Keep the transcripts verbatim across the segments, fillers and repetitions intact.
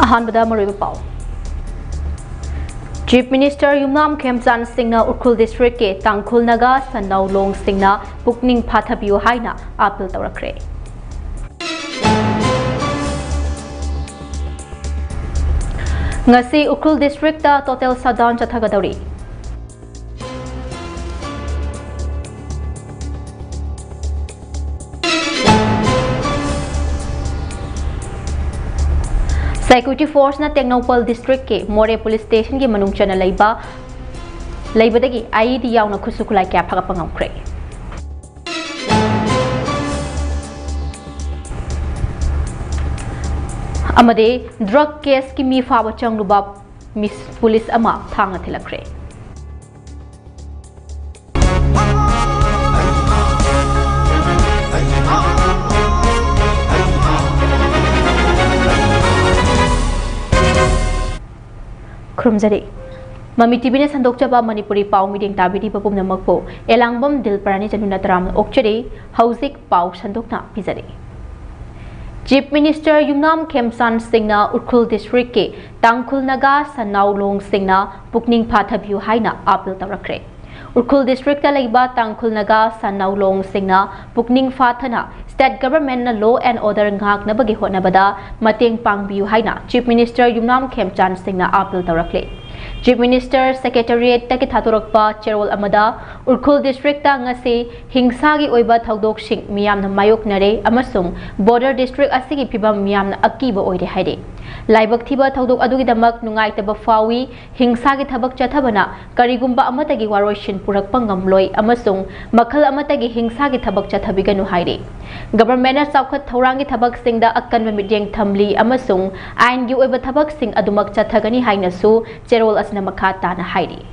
ꯑꯍꯥꯟꯕꯗ ꯃꯔꯨꯑꯣꯏꯕ ꯄꯥꯎ꯫ Chief Minister ꯌꯨꯝꯅꯥꯝ ꯈꯦꯝꯆꯥꯟ ꯁꯤꯡꯅ ꯎꯈ꯭ꯔꯨꯜ district ꯀꯤ ꯇꯥꯡꯈꯨꯜ ꯅꯥꯒꯥ ꯁꯟꯅꯥꯎ ꯂꯣꯡꯁꯤꯡꯅ ꯄꯨꯛꯅꯤꯡ ꯐꯥꯊꯕꯤꯌꯨ ꯍꯥꯏꯅ appeal ꯇꯧꯔꯛꯈ꯭ꯔꯦ꯫ ꯉꯁꯤ ꯎꯈ꯭ꯔꯨꯜ district ꯇ total shutdown ꯆꯠꯊꯒꯗꯧꯔꯤ꯫ Security force ꯅ ꯇꯦꯡꯅꯧꯄꯜ district ꯀꯤ ꯃꯣꯔꯦ police station ꯒꯤ ꯃꯅꯨꯡ ꯆꯟꯅ ꯂꯩꯕ, ꯂꯩꯕꯗꯒꯤ I E D ꯌꯥꯎꯅ ꯈꯨꯠꯁꯨ ꯈꯨꯠꯂꯥꯏ ꯀꯌꯥ ꯐꯥꯒꯠꯄ ꯉꯝꯈ꯭ꯔꯦ꯫ ꯑꯃꯗꯤ drug case ꯀꯤ ꯃꯤ ꯐꯥꯕ ꯆꯪꯂꯨꯕ ꯃꯤꯁ police ꯑꯃ ꯊꯥꯡꯅ ꯊꯤꯜꯂꯛꯈ꯭ꯔꯦ꯫ ꯈꯨꯔꯨꯝꯖꯔꯤ꯫ ꯃꯃꯤ T V ꯅ ꯁꯟꯗꯣꯛꯆꯕ ꯃꯅꯤꯄꯨꯔꯤ ꯄꯥꯎ ꯃꯤꯠꯌꯦꯡ ꯇꯥꯕꯤꯔꯤꯕ ꯄꯨꯝꯅꯃꯛꯄꯨ ꯑꯦꯂꯥꯡꯕꯝ ꯗꯤꯜꯄꯔꯥꯅꯤ ꯆꯅꯨꯅ ꯇꯔꯥꯝꯅ ꯑꯣꯛꯆꯔꯤ꯫ ꯍꯧꯖꯤꯛ ꯄꯥꯎ ꯁꯟꯗꯣꯛꯅ ꯄꯤꯖꯔꯤ꯫ Chief Minister ꯌꯨꯝꯅꯥꯝ ꯈꯦꯝꯆꯥꯟ ꯁꯤꯡꯅ ꯎꯈ꯭ꯔꯨꯜ district ꯀꯤ ꯇꯥꯡꯈꯨꯜ ꯅꯥꯒꯥ ꯁꯟꯅꯥꯎ ꯂꯣꯡꯁꯤꯡꯅ ꯄꯨꯛꯅꯤꯡ ꯐꯥꯊꯕꯤꯌꯨ ꯍꯥꯏꯅ appeal ꯇꯧꯔꯛꯈ꯭ꯔꯦ꯫ ꯎꯈ꯭ꯔꯨꯜ district ꯇ ꯂꯩꯕ ꯇꯥꯡꯈꯨꯜ ꯅꯥꯒꯥ ꯁꯟꯅꯥꯎ ꯂꯣꯡꯁꯤꯡꯅ ꯄꯨꯛꯅꯤꯡ ꯐꯥꯊꯅ state government ꯅ law and order ꯉꯥꯛꯅꯕꯒꯤ ꯍꯣꯠꯅꯕꯗ ꯃꯇꯦꯡ ꯄꯥꯡꯕꯤꯌꯨ ꯍꯥꯏꯅ Chief Minister ꯌꯨꯝꯅꯥꯝ ꯈꯦꯝꯆꯥꯟ ꯁꯤꯡꯅ appeal ꯇꯧꯔꯛꯂꯤ꯫ Chief Minister Secretariat ꯇꯒꯤ ꯊꯥꯗꯣꯔꯛꯄ ꯆꯦꯔꯣꯜ ꯑꯃꯗ, ꯎꯈ꯭ꯔꯨꯜ district ꯇ ꯉꯁꯤ ꯍꯤꯡꯁꯥꯒꯤ ꯑꯣꯏꯕ ꯊꯧꯗꯣꯛꯁꯤꯡ ꯃꯤꯌꯥꯝꯅ ꯃꯥꯌꯣꯛꯅꯔꯦ ꯑꯃꯁꯨꯡ border district ꯑꯁꯤꯒꯤ ꯐꯤꯚꯝ ꯃꯤꯌꯥꯝꯅ ꯑꯀꯤꯕ ꯑꯣꯏꯔꯦ ꯍꯥꯏꯔꯤ꯫ ꯂꯥꯏꯕꯛ ꯊꯤꯕ ꯊꯧꯗꯣꯛ ꯑꯗꯨꯒꯤꯗꯃꯛ ꯅꯨꯡꯉꯥꯏꯇꯕ ꯐꯥꯎꯏ꯫ ꯍꯤꯡꯁꯥꯒꯤ ꯊꯕꯛ ꯆꯠꯊꯕꯅ ꯀꯔꯤꯒꯨꯝꯕ ꯑꯃꯠꯇꯒꯤ ꯋꯥꯔꯣꯏꯁꯤꯟ ꯄꯨꯔꯛꯄ ꯉꯝꯂꯣꯏ ꯑꯃꯁꯨꯡ ꯃꯈꯜ ꯑꯃꯠꯇꯒꯤ ꯍꯤꯡꯁꯥꯒꯤ ꯊꯕꯛ ꯆꯠꯊꯕꯤꯒꯅꯨ ꯍꯥꯏꯔꯤ꯫ Government ꯅ ꯆꯥꯎꯈꯠ ꯊꯧꯔꯥꯡꯒꯤ ꯊꯕꯛꯁꯤꯡꯗ ꯑꯀꯟꯕ ꯃꯤꯠꯌꯦꯡ ꯊꯝꯂꯤ ꯑꯃꯁꯨꯡ ꯑꯥꯏꯟꯒꯤ ꯑꯣꯏꯕ ꯊꯕꯛꯁꯤꯡ ꯑꯗꯨꯃꯛ ꯆꯠꯊꯒꯅꯤ ꯍꯥꯏꯅꯁꯨ ꯆꯦꯔꯣꯜ ꯑꯁꯤꯅ ꯃꯈꯥ ꯇꯥꯅ ꯍꯥꯏꯔꯤ꯫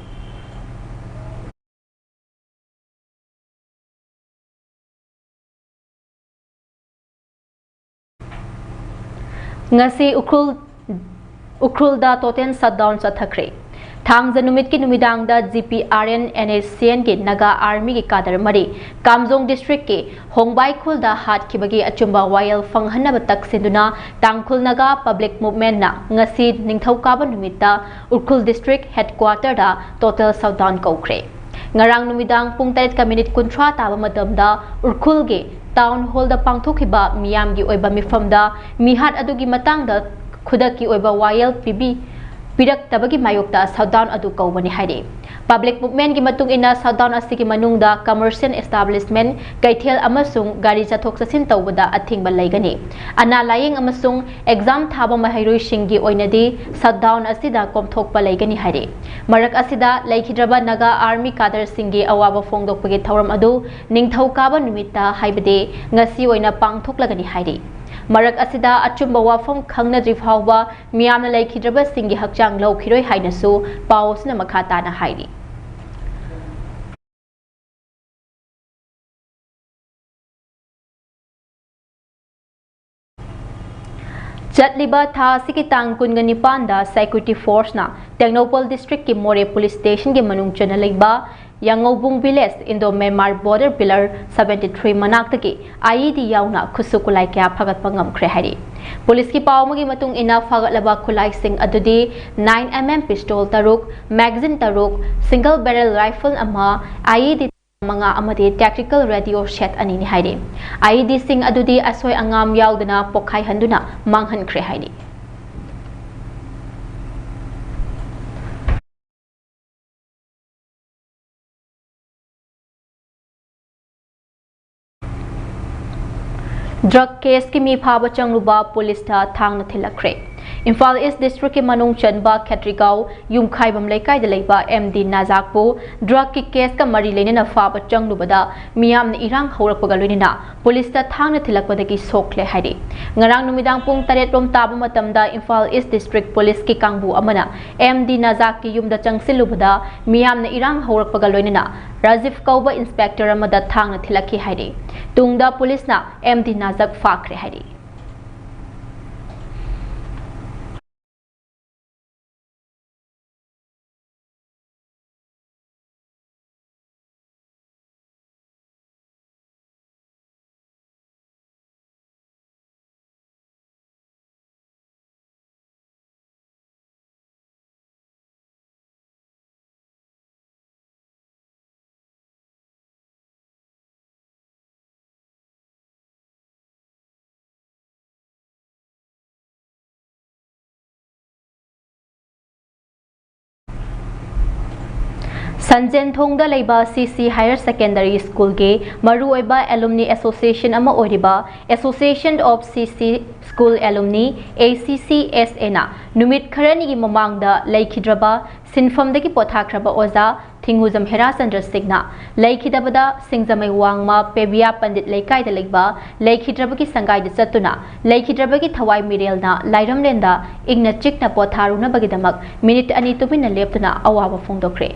ꯉꯁꯤ ꯎꯈ꯭ꯔꯨꯜ, ꯎꯈ꯭ꯔꯨꯜꯗ total shutdown ꯆꯠꯊꯈ꯭ꯔꯦ꯫ ꯊꯥꯡꯖ ꯅꯨꯃꯤꯠꯀꯤ ꯅꯨꯃꯤꯗꯥꯡꯗ G P R N N S C ꯑꯦꯟꯒꯤ ꯅꯥꯒꯥ ꯑꯥꯔꯃꯤꯒꯤ ꯀꯥꯗꯔ ꯃꯔꯤ ꯀꯥꯝꯖꯣꯡ ꯗꯤꯁꯇ꯭ꯔꯤꯛꯀꯤ ꯍꯣꯡꯕꯥꯏ ꯈꯨꯜꯗ ꯍꯥꯠꯈꯤꯕꯒꯤ ꯑꯆꯨꯝꯕ ꯋꯥꯌꯦꯜ ꯐꯪꯍꯟꯅꯕ ꯇꯛꯁꯤꯟꯗꯨꯅ ꯇꯥꯡꯈꯨꯜ ꯅꯥꯒꯥ ꯄꯕ꯭ꯂꯤꯛ ꯃꯨꯚꯃꯦꯟꯠꯅ ꯉꯁꯤ ꯅꯤꯡꯊꯧꯀꯥꯕ ꯅꯨꯃꯤꯠꯇ ꯎꯈ꯭ꯔꯨꯜ ꯗꯤꯁꯇ꯭ꯔꯤꯛ ꯍꯦꯗꯀ꯭ꯋꯥꯇꯔꯗ ꯇꯣꯇꯦꯜ ꯁꯠꯗꯥꯎꯟ ꯀꯧꯈ꯭ꯔꯦ꯫ ꯉꯔꯥꯡ ꯅꯨꯃꯤꯗꯥꯡ ꯄꯨꯡ ꯇꯔꯦꯠꯀ ꯃꯤꯅꯤꯠ ꯀꯨꯟꯊ꯭ꯔꯥ ꯇꯥꯕ ꯃꯇꯝꯗ ꯎꯈ꯭ꯔꯨꯜꯒꯤ ꯇꯥꯎꯟ ꯍꯣꯜꯗ ꯄꯥꯡꯊꯣꯛꯈꯤꯕ ꯃꯤꯌꯥꯝꯒꯤ ꯑꯣꯏꯕ ꯃꯤꯐꯝꯗ ꯃꯤꯍꯥꯠ ꯑꯗꯨꯒꯤ ꯃꯇꯥꯡꯗ ꯈꯨꯗꯛꯀꯤ ꯑꯣꯏꯕ ꯋꯥꯌꯦꯜ ꯄꯤꯕꯤ ꯄꯤꯔꯛꯇꯕꯒꯤ ꯃꯥꯌꯣꯛꯇ ꯁꯠꯗꯥꯎꯟ ꯑꯗꯨ ꯀꯧꯕꯅꯤ ꯍꯥꯏꯔꯤ꯫ ꯄꯕ꯭ꯂꯤꯛ ꯃꯨꯚꯃꯦꯟꯠꯀꯤ ꯃꯇꯨꯡ ꯏꯟꯅ, ꯁꯠꯗꯥꯎꯟ ꯑꯁꯤꯒꯤ ꯃꯅꯨꯡꯗ ꯀꯃꯔꯁꯤꯌꯦꯜ ꯑꯦꯁꯇꯥꯕ꯭ꯂꯤꯁꯃꯦꯟꯠ, ꯀꯩꯊꯦꯜ ꯑꯃꯁꯨꯡ ꯒꯥꯔꯤ ꯆꯠꯊꯣꯛ ꯆꯠꯁꯤꯟ ꯇꯧꯕꯗ ꯑꯊꯤꯡꯕ ꯂꯩꯒꯅꯤ꯫ ꯑꯅꯥ ꯂꯥꯌꯦꯡ ꯑꯃꯁꯨꯡ ꯑꯦꯛꯖꯥꯝ ꯊꯥꯕ ꯃꯍꯩꯔꯣꯏꯁꯤꯡꯒꯤ ꯑꯣꯏꯅꯗꯤ ꯁꯠꯗꯥꯎꯟ ꯑꯁꯤꯗ ꯀꯣꯝꯊꯣꯛꯄ ꯂꯩꯒꯅꯤ ꯍꯥꯏꯔꯤ꯫ ꯃꯔꯛ ꯑꯁꯤꯗ, ꯂꯩꯈꯤꯗ꯭ꯔꯕ ꯅꯥꯒꯥ ꯑꯥꯔꯃꯤ ꯀꯥꯗꯔꯁꯤꯡꯒꯤ ꯑꯋꯥꯕ ꯐꯣꯡꯗꯣꯛꯄꯒꯤ ꯊꯧꯔꯝ ꯑꯗꯨ ꯅꯤꯡꯊꯧꯀꯥꯕ ꯅꯨꯃꯤꯠꯇ, ꯍꯥꯏꯕꯗꯤ ꯉꯁꯤ ꯑꯣꯏꯅ ꯄꯥꯡꯊꯣꯛꯂꯒꯅꯤ ꯍꯥꯏꯔꯤ꯫ ꯃꯔꯛ ꯑꯁꯤꯗ, ꯑꯆꯨꯝꯕ ꯋꯥꯐꯝ ꯈꯪꯅꯗ꯭ꯔꯤ ꯐꯥꯎꯕ ꯃꯤꯌꯥꯝꯅ ꯂꯩꯈꯤꯗ꯭ꯔꯕꯁꯤꯡꯒꯤ ꯍꯛꯆꯥꯡ ꯂꯧꯈꯤꯔꯣꯏ ꯍꯥꯏꯅꯁꯨ ꯄꯥꯎ ꯑꯁꯤꯅ ꯃꯈꯥ ꯇꯥꯅ ꯍꯥꯏꯔꯤ꯫ ꯆꯠꯂꯤꯕ ꯊꯥ ꯑꯁꯤꯒꯤ ꯇꯥꯡ ꯀꯨꯟꯒ ꯅꯤꯄꯥꯟꯗ ꯁꯦꯀ꯭ꯌꯨꯔꯤꯇꯤ ꯐꯣꯔꯁꯅ ꯇꯦꯡꯅꯧꯄꯜ ꯗꯤꯁꯇ꯭ꯔꯤꯛꯀꯤ ꯃꯣꯔꯦ ꯄꯨꯂꯤꯁ ꯁ꯭ꯇꯦꯁꯟꯒꯤ ꯃꯅꯨꯡ ꯆꯟꯅ ꯂꯩꯕ Yangoubung village, Indo Myanmar border pillar seventy three ꯃꯅꯥꯛꯇꯒꯤ ꯑꯥꯏꯏꯗꯤ ꯌꯥꯎꯅ ꯈꯨꯠꯁꯨ ꯈꯨꯠꯂꯥꯏ ꯀꯌꯥ ꯐꯥꯒꯠꯄ ꯉꯝꯈ꯭ꯔꯦ ꯍꯥꯏꯔꯤ꯫ ꯄꯨꯂꯤꯁꯀꯤ ꯄꯥꯎ ꯑꯃꯒꯤ ꯃꯇꯨꯡ ꯏꯟꯅ, ꯐꯥꯒꯠꯂꯕ ꯈꯨꯠꯂꯥꯏꯁꯤꯡ ꯑꯗꯨꯗꯤ ꯅꯥꯏꯟ ꯑꯦꯝ ꯑꯦꯝ ꯄꯤꯁꯇꯣꯜ ꯇꯔꯨꯛ, ꯃꯦꯒꯥꯖꯤꯟ ꯇꯔꯨꯛ, ꯁꯤꯡꯒꯜ ꯕꯦꯔꯦꯜ ꯔꯥꯏꯐꯜ ꯑꯃ, ꯑꯥꯏꯏꯗꯤ ꯃꯉꯥ ꯑꯃꯗꯤ ꯇꯦꯛꯇꯤꯀꯦꯜ ꯔꯦꯗꯤꯑꯣ ꯁꯦꯠ ꯑꯅꯤꯅꯤ ꯍꯥꯏꯔꯤ꯫ ꯑꯥꯏꯏꯗꯤꯁꯤꯡ ꯑꯗꯨꯗꯤ ꯑꯁꯣꯏ ꯑꯉꯥꯝ ꯌꯥꯎꯗꯅ ꯄꯣꯈꯥꯏꯍꯟꯗꯨꯅ ꯃꯥꯡꯍꯟꯈ꯭ꯔꯦ ꯍꯥꯏꯔꯤ꯫ ꯗ꯭ꯔꯒ ꯀꯦꯁꯀꯤ ꯃꯤ ꯐꯥꯕ ꯆꯪꯂꯨꯕ ꯄꯨꯂꯤꯁꯇ ꯊꯥꯡꯅ ꯊꯤꯜꯂꯛꯈ꯭ꯔꯦ꯫ ꯏꯝꯐꯥꯜ ꯏꯁ ꯗꯤꯁꯇ꯭ꯔꯤꯛꯀꯤ ꯃꯅꯨꯡ ꯆꯟꯕ ꯈꯦꯇ꯭ꯔꯤꯒꯥꯎ ꯌꯨꯝꯈꯥꯏꯕꯝ ꯂꯩꯀꯥꯏꯗ ꯂꯩꯕ ꯑꯦꯝ ꯗꯤ ꯅꯥꯖꯥꯛꯄꯨ ꯗ꯭ꯔꯒꯀꯤ ꯀꯦꯁꯀ ꯃꯔꯤ ꯂꯩꯅꯅ ꯐꯥꯕ ꯆꯪꯂꯨꯕꯗ ꯃꯤꯌꯥꯝꯅ ꯏꯔꯥꯡ ꯍꯧꯔꯛꯄꯒ ꯂꯣꯏꯅꯅ ꯄꯨꯂꯤꯁꯇ ꯊꯥꯡꯅ ꯊꯤꯜꯂꯛꯄꯗꯒꯤ ꯁꯣꯛꯂꯦ ꯍꯥꯏꯔꯤ꯫ ꯉꯔꯥꯡ ꯅꯨꯃꯤꯗꯥꯡ ꯄꯨꯡ ꯇꯔꯦꯠ ꯔꯣꯝ ꯇꯥꯕ ꯃꯇꯝꯗ ꯏꯝꯐꯥꯜ ꯏꯁ ꯗꯤꯁꯇ꯭ꯔꯤꯛ ꯄꯨꯂꯤꯁꯀꯤ ꯀꯥꯡꯕꯨ ꯑꯃꯅ ꯑꯦꯝ ꯗꯤ ꯅꯥꯖꯥꯛꯀꯤ ꯌꯨꯝꯗ ꯆꯪꯁꯤꯜꯂꯨꯕꯗ ꯃꯤꯌꯥꯝꯅ ꯏꯔꯥꯡ ꯍꯧꯔꯛꯄꯒ ꯂꯣꯏꯅꯅ ꯔꯥꯖꯤꯐ ꯀꯧꯕ ꯏꯟꯁꯄꯦꯛꯇꯔ ꯑꯃꯗ ꯊꯥꯡꯅ ꯊꯤꯜꯂꯛꯈꯤ ꯍꯥꯏꯔꯤ꯫ ꯇꯨꯡꯗ ꯄꯨꯂꯤꯁꯅ ꯑꯦꯝ ꯗꯤ ꯅꯥꯖꯥꯛ ꯐꯥꯈ꯭ꯔꯦ ꯍꯥꯏꯔꯤ꯫ ꯁꯟꯖꯦꯟꯊꯣꯡꯗ ꯂꯩꯕ ꯁꯤ ꯁꯤ Higher Secondary Schoolꯒꯤ ꯃꯔꯨꯑꯣꯏꯕ alumni association ꯑꯃ ꯑꯣꯏꯔꯤꯕ Association of C C School Alumni, A C C S A ꯅ ꯅꯨꯃꯤꯠ ꯈꯔꯅꯤꯒꯤ ꯃꯃꯥꯡꯗ ꯂꯩꯈꯤꯗ꯭ꯔꯕ, ꯁꯤꯟꯐꯝꯗꯒꯤ ꯄꯣꯊꯥꯈ꯭ꯔꯕ ꯑꯣꯖꯥ ꯊꯤꯡꯉꯨꯖꯝ ꯍꯦꯔꯥꯆꯟꯗ꯭ꯔ ꯁꯤꯡꯅ ꯂꯩꯈꯤꯗꯕꯗ ꯁꯤꯡꯖꯃꯩ ꯋꯥꯡꯃ ꯄꯦꯕꯤꯌꯥ ꯄꯟꯗꯤꯠ ꯂꯩꯀꯥꯏꯗ ꯂꯩꯕ ꯂꯩꯈꯤꯗ꯭ꯔꯕꯒꯤ ꯁꯪꯒꯥꯏꯗ ꯆꯠꯇꯨꯅ ꯂꯩꯈꯤꯗ꯭ꯔꯕꯒꯤ ꯊꯋꯥꯏ ꯃꯤꯔꯦꯜꯅ ꯂꯥꯏꯔꯝꯂꯦꯟꯗ ꯏꯪꯅ ꯆꯤꯛꯅ ꯄꯣꯊꯥꯔꯨꯅꯕꯒꯤꯗꯃꯛ ꯃꯤꯅꯤꯠ ꯑꯅꯤ ꯇꯨꯃꯤꯟꯅ ꯂꯦꯞꯇꯨꯅ ꯑꯋꯥꯕ ꯐꯣꯡꯗꯣꯛꯈ꯭ꯔꯦ꯫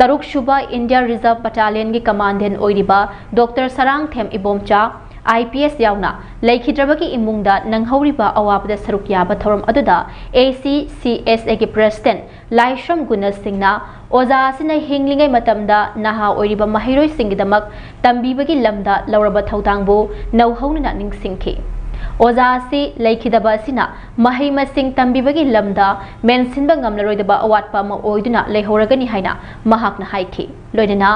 ꯇꯔꯨꯛ ꯁꯨꯕ India Reserve Battalionꯒꯤ commandant ꯑꯣꯏꯔꯤꯕ doctor Sarangthem Ibomcha, I P S ꯌꯥꯎꯅ ꯂꯩꯈꯤꯗ꯭ꯔꯕꯒꯤ ꯏꯃꯨꯡꯗ ꯅꯪꯍꯧꯔꯤꯕ ꯑꯋꯥꯕꯗ ꯁꯔꯨꯛ ꯌꯥꯕ ꯊꯧꯔꯝ ꯑꯗꯨꯗ A C C S Aꯒꯤ President ꯂꯥꯏꯁ꯭ꯔꯝ ꯒꯨꯅꯁ ꯁꯤꯡꯅ ꯑꯣꯖꯥ ꯑꯁꯤꯅ ꯍꯤꯡꯂꯤꯉꯩ ꯃꯇꯝꯗ ꯅꯍꯥ ꯑꯣꯏꯔꯤꯕ ꯃꯍꯩꯔꯣꯏꯁꯤꯡꯒꯤꯗꯃꯛ ꯇꯝꯕꯤꯕꯒꯤ ꯂꯝꯗ ꯂꯧꯔꯕ ꯊꯧꯗꯥꯡꯕꯨ ꯅꯧꯍꯧꯅꯅ ꯅꯤꯡꯁꯤꯡꯈꯤ꯫ ꯑꯣꯖꯥ ꯑꯁꯤ ꯂꯩꯈꯤꯗꯕ ꯑꯁꯤꯅ ꯃꯍꯩ ꯃꯁꯤꯡ ꯇꯝꯕꯤꯕꯒꯤ ꯂꯝꯗ ꯃꯦꯟꯁꯤꯟꯕ ꯉꯝꯂꯔꯣꯏꯗꯕ ꯑꯋꯥꯠꯄ ꯑꯃ ꯑꯣꯏꯗꯨꯅ ꯂꯩꯍꯧꯔꯒꯅꯤ ꯍꯥꯏꯅ ꯃꯍꯥꯛꯅ ꯍꯥꯏꯈꯤ꯫ ꯂꯣꯏꯅꯅ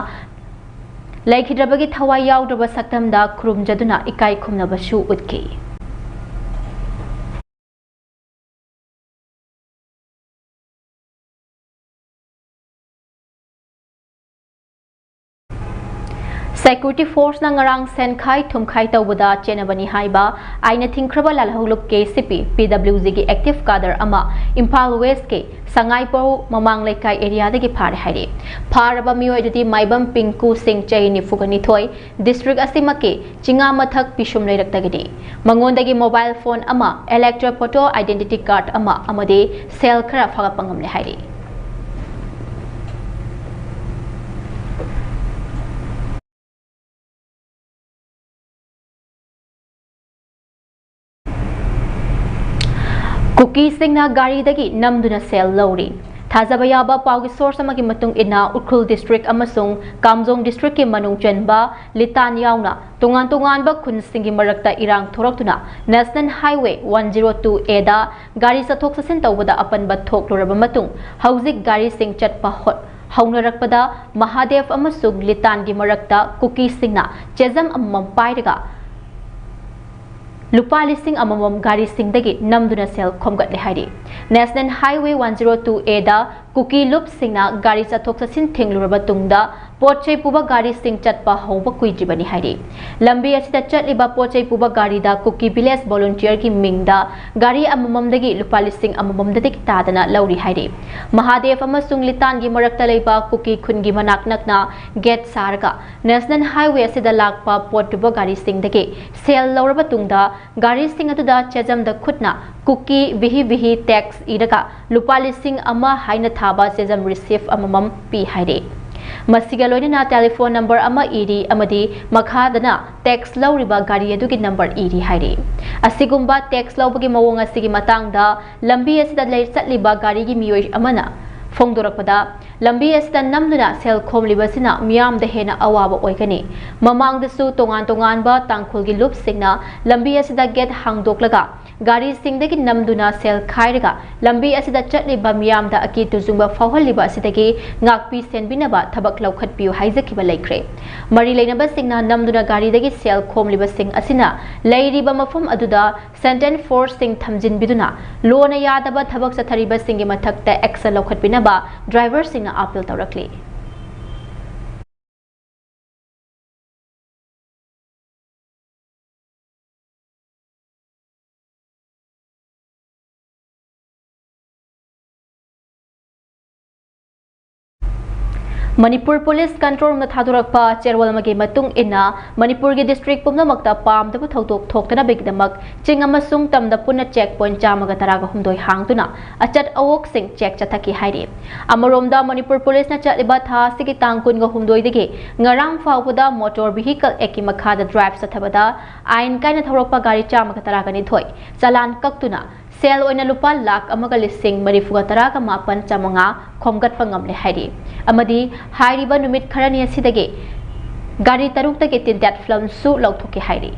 ꯂꯩꯈꯤꯗ꯭ꯔꯕꯒꯤ ꯊꯋꯥꯏ ꯌꯥꯎꯗ꯭ꯔꯕ ꯁꯛꯇꯝꯗ ꯈꯨꯔꯨꯝꯖꯗꯨꯅ ꯏꯀꯥꯏ ꯈꯨꯝꯅꯕꯁꯨ ꯎꯠꯈꯤ꯫ Security forceꯅ ꯉꯔꯥꯡ ꯁꯦꯟꯈꯥꯏ ꯊꯨꯝꯈꯥꯏ ꯇꯧꯕꯗ ꯆꯦꯟꯅꯕꯅꯤ ꯍꯥꯏꯕ ꯑꯥꯏꯟꯅ ꯊꯤꯡꯈ꯭ꯔꯕ ꯂꯥꯜꯍꯧꯂꯨꯞ K C P, P W Gꯒꯤ active cadre ꯑꯃ ꯏꯝꯐꯥꯜ Westꯀꯤ ꯁꯉꯥꯏꯄꯧ ꯃꯃꯥꯡ ꯂꯩꯀꯥꯏ areaꯗꯒꯤ ꯐꯥꯔꯦ ꯍꯥꯏꯔꯤ꯫ ꯐꯥꯔꯕ ꯃꯤꯑꯣꯏ ꯑꯗꯨꯗꯤ ꯃꯥꯏꯕꯝ ꯄꯤꯡꯀꯨ ꯁꯤꯡ, ꯆꯍꯤ ꯅꯤꯐꯨꯒ ꯅꯤꯊꯣꯏ, district ꯑꯁꯤꯃꯛꯀꯤ ꯆꯤꯉꯥꯃꯊꯛ ꯄꯤꯁꯨꯝ ꯂꯩꯔꯛꯇꯒꯤꯅꯤ꯫ ꯃꯉꯣꯟꯗꯒꯤ mobile phone ꯑꯃ, electro photo identity card ꯑꯃ ꯑꯃꯗꯤ ꯁꯦꯜ ꯈꯔ ꯐꯥꯒꯠꯄ ꯉꯝꯂꯦ ꯍꯥꯏꯔꯤ꯫ ꯀꯨꯀꯤꯁꯤꯡꯅ ꯒꯥꯔꯤꯗꯒꯤ ꯅꯝꯗꯨꯅ ꯁꯦꯜ ꯂꯧꯔꯤ꯫ ꯊꯥꯖꯕ ꯌꯥꯕ ꯄꯥꯎꯒꯤ source ꯑꯃꯒꯤ ꯃꯇꯨꯡ ꯏꯟꯅ, ꯎꯈ꯭ꯔꯨꯜ district ꯑꯃꯁꯨꯡ ꯀꯥꯝꯖꯣꯡ districtꯀꯤ ꯃꯅꯨꯡ ꯆꯟꯕ ꯂꯤꯇꯥꯟ ꯌꯥꯎꯅ ꯇꯣꯉꯥꯟ ꯇꯣꯉꯥꯟꯕ ꯈꯨꯟꯁꯤꯡꯒꯤ ꯃꯔꯛꯇ ꯏꯔꯥꯡ ꯊꯣꯔꯛꯇꯨꯅ National Highway one zero two Aꯗ ꯒꯥꯔꯤ ꯆꯠꯊꯣꯛ ꯆꯠꯁꯤꯟ ꯇꯧꯕꯗ ꯑꯄꯟꯕ ꯊꯣꯛꯂꯨꯔꯕ ꯃꯇꯨꯡ, ꯍꯧꯖꯤꯛ ꯒꯥꯔꯤꯁꯤꯡ ꯆꯠꯄ ꯍꯧ-, ꯍꯧꯅꯔꯛꯄꯗ ꯃꯍꯥꯗꯦꯕ ꯑꯃꯁꯨꯡ ꯂꯤꯇꯥꯟꯒꯤ ꯃꯔꯛꯇ ꯀꯨꯀꯤꯁꯤꯡꯅ ꯆꯦꯖꯝ ꯑꯃꯃꯝ ꯄꯥꯏꯔꯒ ꯂꯨꯄꯥ ꯂꯤꯁꯤꯡ ꯑꯃꯃꯝ ꯒꯥꯔꯤꯁꯤꯡꯗꯒꯤ ꯅꯝꯗꯨꯅ ꯁꯦꯜ ꯈꯣꯝꯒꯠꯂꯦ ꯍꯥꯏꯔꯤ꯫ National Highway one zero two Aꯗ ꯀꯨꯀꯤ ꯂꯨꯞꯁꯤꯡꯅ ꯒꯥꯔꯤ ꯆꯠꯊꯣꯛ ꯆꯠꯁꯤꯟ ꯊꯤꯡꯂꯨꯔꯕ ꯇꯨꯡꯗ ꯄꯣꯠ ꯆꯩ ꯄꯨꯕ ꯒꯥꯔꯤꯁꯤꯡ ꯆꯠꯄ ꯍꯧꯕ ꯀꯨꯏꯗ꯭ꯔꯤꯕꯅꯤ ꯍꯥꯏꯔꯤ꯫ ꯂꯝꯕꯤ ꯑꯁꯤꯗ ꯆꯠꯂꯤꯕ ꯄꯣꯠ ꯆꯩ ꯄꯨꯕ ꯒꯥꯔꯤꯗ ꯀꯨꯀꯤ ꯚꯤꯂꯦꯖ ꯚꯣꯂꯨꯟꯇꯤꯌꯔꯒꯤ ꯃꯤꯡꯗ ꯒꯥꯔꯤ ꯑꯃꯃꯝꯗꯒꯤ ꯂꯨꯄꯥ ꯂꯤꯁꯤꯡ ꯑꯃꯃꯝꯗꯒꯤ ꯇꯥꯗꯅ ꯂꯧꯔꯤ ꯍꯥꯏꯔꯤ꯫ ꯃꯍꯥꯗꯦꯕ ꯑꯃꯁꯨꯡ ꯂꯤꯇꯥꯟꯒꯤ ꯃꯔꯛꯇ ꯂꯩꯕ ꯀꯨꯀꯤ ꯈꯨꯟꯒꯤ ꯃꯅꯥꯛ ꯅꯛꯅ ꯒꯦꯠ ꯁꯥꯔꯒ ꯅꯦꯁꯅꯦꯜ ꯍꯥꯏꯋꯦ ꯑꯁꯤꯗ ꯂꯥꯛꯄ ꯄꯣꯠ ꯄꯨꯕ ꯒꯥꯔꯤꯁꯤꯡꯗꯒꯤ ꯁꯦꯜ ꯂꯧꯔꯕ ꯇꯨꯡꯗ ꯒꯥꯔꯤꯁꯤꯡ ꯑꯗꯨꯗ ꯆꯦꯖꯝꯗ ꯈꯨꯠꯅ ꯀꯨꯀꯤ ꯚꯤꯍꯤ ꯚꯤꯍꯤ ꯇꯦꯛꯁ ꯏꯔꯒ ꯂꯨꯄꯥ ꯂꯤꯁꯤꯡ ꯑꯃ ꯍꯥꯏꯅ ꯊꯥꯕ ꯆꯦꯖꯝ ꯔꯤꯁꯤꯞ ꯑꯃꯃꯝ ꯄꯤ ꯍꯥꯏꯔꯤ꯫ ꯃꯁꯤꯒ ꯂꯣꯏꯅꯅ ꯇꯦꯂꯤꯐꯣꯟ ꯅꯝꯕꯔ ꯑꯃ ꯏꯔꯤ ꯑꯃꯗꯤ ꯃꯈꯥꯗꯅ ꯇꯦꯛꯁ ꯂꯧꯔꯤꯕ ꯒꯥꯔꯤ ꯑꯗꯨꯒꯤ ꯅꯝꯕꯔ ꯏꯔꯤ ꯍꯥꯏꯔꯤ꯫ ꯑꯁꯤꯒꯨꯝꯕ ꯇꯦꯛꯁ ꯂꯧꯕꯒꯤ ꯃꯑꯣꯡ ꯑꯁꯤꯒꯤ ꯃꯇꯥꯡꯗ ꯂꯝꯕꯤ ꯑꯁꯤꯗ ꯂꯩ-, ꯆꯠꯂꯤꯕ ꯒꯥꯔꯤꯒꯤ ꯃꯤꯑꯣꯏ ꯑꯃꯅ ꯐꯣꯡꯗꯣꯔꯛꯄꯗ, ꯂꯝꯕꯤ ꯑꯁꯤꯗ ꯅꯝꯗꯨꯅ ꯁꯦꯜ ꯈꯣꯝꯂꯤꯕꯁꯤꯅ ꯃꯤꯌꯥꯝꯗ ꯍꯦꯟꯅ ꯑꯋꯥꯕ ꯑꯣꯏꯒꯅꯤ꯫ ꯃꯃꯥꯡꯗꯁꯨ ꯇꯣꯉꯥꯟ ꯇꯣꯉꯥꯟꯕ ꯇꯥꯡꯈꯨꯜꯒꯤ ꯂꯨꯞꯁꯤꯡꯅ ꯂꯝꯕꯤ ꯑꯁꯤꯗ ꯒꯦꯠ ꯍꯥꯡꯗꯣꯛꯂꯒ ꯒꯥꯔꯤꯁꯤꯡꯗꯒꯤ ꯅꯝꯗꯨꯅ ꯁꯦꯜ ꯈꯥꯏꯔꯒ ꯂꯝꯕꯤ ꯑꯁꯤꯗ ꯆꯠꯂꯤꯕ ꯃꯤꯌꯥꯝꯗ ꯑꯀꯤ ꯇꯨꯖꯨꯡꯕ ꯐꯥꯎꯍꯜꯂꯤꯕ ꯑꯁꯤꯗꯒꯤ ꯉꯥꯛꯄꯤ ꯁꯦꯟꯕꯤꯅꯕ ꯊꯕꯛ ꯂꯧꯈꯠꯄꯤꯌꯨ ꯍꯥꯏꯖꯈꯤꯕ ꯂꯩꯈ꯭ꯔꯦ꯫ ꯃꯔꯤ ꯂꯩꯅꯕꯁꯤꯡꯅ ꯅꯝꯗꯨꯅ ꯒꯥꯔꯤꯗꯒꯤ ꯁꯦꯜ ꯈꯣꯝꯂꯤꯕꯁꯤꯡ ꯑꯁꯤꯅ ꯂꯩꯔꯤꯕ ꯃꯐꯝ ꯑꯗꯨꯗ ꯁꯦꯟꯇ꯭ꯔꯦꯜ ꯐꯣꯔꯁꯁꯤꯡ ꯊꯝꯖꯤꯟꯕꯤꯗꯨꯅ ꯂꯣꯅ ꯌꯥꯗꯕ ꯊꯕꯛ ꯆꯠꯊꯔꯤꯕꯁꯤꯡꯒꯤ ꯃꯊꯛꯇ ꯑꯦꯛꯁꯟ ꯂꯧꯈꯠꯄꯤꯅꯕ ꯗ꯭ꯔꯥꯏꯚꯔꯁꯤꯡꯅ ꯑꯥꯄꯤꯜ ꯇꯧꯔꯛꯂꯤ꯫ ꯃꯅꯤꯄꯨꯔ ꯄꯨꯂꯤꯁ ꯀꯟꯇ꯭ꯔꯣꯜ ꯔꯨꯝꯅ ꯊꯥꯗꯣꯔꯛꯄ ꯆꯦꯔꯣꯜ ꯑꯃꯒꯤ ꯃꯇꯨꯡ ꯏꯟꯅ, ꯃꯅꯤꯄꯨꯔꯒꯤ ꯗꯤꯁꯇ꯭ꯔꯤꯛ ꯄꯨꯝꯅꯃꯛꯇ ꯄꯥꯝꯗꯕ ꯊꯧꯗꯣꯛ ꯊꯣꯛꯇꯅꯕꯒꯤꯗꯃꯛ ꯆꯤꯡ ꯑꯃꯁꯨꯡ ꯇꯝꯗ ꯄꯨꯟꯅ ꯆꯦꯛ ꯄꯣꯏꯟꯠ ꯆꯥꯝꯃꯒ ꯇꯔꯥꯒ ꯍꯨꯝꯗꯣꯏ ꯍꯥꯡꯗꯨꯅ ꯑꯆꯠ ꯑꯋꯣꯛꯁꯤꯡ ꯆꯦꯛ ꯆꯠꯊꯈꯤ ꯍꯥꯏꯔꯤ꯫ ꯑꯃꯔꯣꯝꯗ, ꯃꯅꯤꯄꯨꯔ ꯄꯨꯂꯤꯁꯅ ꯆꯠꯂꯤꯕ ꯊꯥ ꯑꯁꯤꯒꯤ ꯇꯥꯡ ꯀꯨꯟꯒ ꯍꯨꯝꯗꯣꯏꯗꯒꯤ ꯉꯔꯥꯡ ꯐꯥꯎꯕꯗ ꯃꯣꯇꯣꯔ ꯚꯤꯍꯤꯀꯜ ꯑꯦꯛꯀꯤ ꯃꯈꯥꯗ ꯗ꯭ꯔꯥꯏꯚ ꯆꯠꯊꯕꯗ ꯑꯥꯏꯟ ꯀꯥꯏꯅ ꯊꯧꯔꯛꯄ ꯒꯥꯔꯤ ꯆꯥꯝꯃꯒ ꯇꯔꯥꯒ ꯅꯤꯊꯣꯏ ꯆꯂꯥꯟ ꯀꯛꯇꯨꯅ ꯁꯦꯜ ꯑꯣꯏꯅ ꯂꯨꯄꯥ ꯂꯥꯈ ꯑꯃꯒ ꯂꯤꯁꯤꯡ ꯃꯔꯤꯐꯨꯒ ꯇꯔꯥꯒ ꯃꯥꯄꯟ ꯆꯥꯃꯉꯥ ꯈꯣꯝꯒꯠꯄ ꯉꯝꯂꯦ ꯍꯥꯏꯔꯤ꯫ ꯑꯃꯗꯤ ꯍꯥꯏꯔꯤꯕ ꯅꯨꯃꯤꯠ ꯈꯔꯅꯤ ꯑꯁꯤꯗꯒꯤ ꯒꯥꯔꯤ ꯇꯔꯨꯛꯇꯒꯤ ꯇꯤꯟꯇꯦꯠ ꯐꯤꯂꯝꯁꯨ ꯂꯧꯊꯣꯛꯈꯤ ꯍꯥꯏꯔꯤ꯫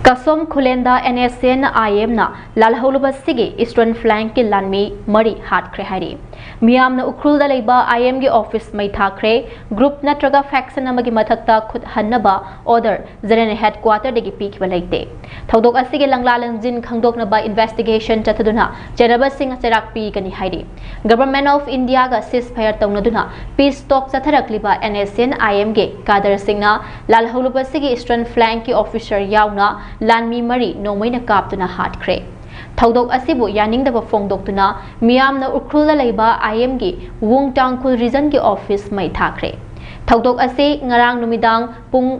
ꯀꯁꯣꯝ ꯈꯨꯂꯦꯟꯗ NSCN IMꯅ ꯂꯥꯜꯍꯧꯂꯨꯕꯁꯤꯒꯤ Eastern Flankꯀꯤ ꯂꯥꯟꯃꯤ ꯃꯔꯤ ꯍꯥꯠꯈ꯭ꯔꯦ ꯍꯥꯏꯔꯤ꯫ ꯃꯤꯌꯥꯝꯅ ꯎꯈ꯭ꯔꯨꯜꯗ ꯂꯩꯕ IMꯒꯤ office ꯃꯩ ꯊꯥꯈ꯭ꯔꯦ꯫ Group ꯅꯠꯇ꯭ꯔꯒ faction ꯑꯃꯒꯤ ꯃꯊꯛꯇ ꯈꯨꯠ ꯍꯟꯅꯕ order General Headquarterꯗꯒꯤ ꯄꯤꯈꯤꯕ ꯂꯩꯇꯦ꯫ ꯊꯧꯗꯣꯛ ꯑꯁꯤꯒꯤ ꯂꯪꯂꯥ ꯂꯪꯖꯤꯟ ꯈꯪꯗꯣꯛꯅꯕ investigation ꯆꯠꯊꯗꯨꯅ ꯆꯦꯟꯅꯕꯁꯤꯡ ꯆꯩꯔꯥꯛ ꯄꯤꯒꯅꯤ ꯍꯥꯏꯔꯤ꯫ Government of Indiaꯒ ceasefire ꯇꯧꯅꯗꯨꯅ peace talk ꯆꯠꯊꯔꯛꯂꯤꯕ NSCN IMꯒꯤ cadreꯁꯤꯡꯅ ꯂꯥꯜꯍꯧꯂꯨꯕꯁꯤꯒꯤ Eastern Flankꯀꯤ officer ꯌꯥꯎꯅ ꯂꯥꯟꯃꯤ ꯃꯔꯤ ꯅꯣꯡꯃꯩꯅ ꯀꯥꯞꯇꯨꯅ ꯍꯥꯠꯈ꯭ꯔꯦ꯫ ꯊꯧꯗꯣꯛ ꯑꯁꯤꯕꯨ ꯌꯥꯅꯤꯡꯗꯕ ꯐꯣꯡꯗꯣꯛꯇꯨꯅ ꯃꯤꯌꯥꯝꯅ ꯎꯈ꯭ꯔꯨꯜꯗ ꯂꯩꯕ IMꯒꯤ ꯋꯨꯡ ꯇꯥꯡꯈꯨꯜ regionꯒꯤ office ꯃꯩ ꯊꯥꯈ꯭ꯔꯦ꯫ ꯊꯧꯗꯣꯛ ꯑꯁꯤ ꯉꯔꯥꯡ ꯅꯨꯃꯤꯗꯥꯡ ꯄꯨꯡ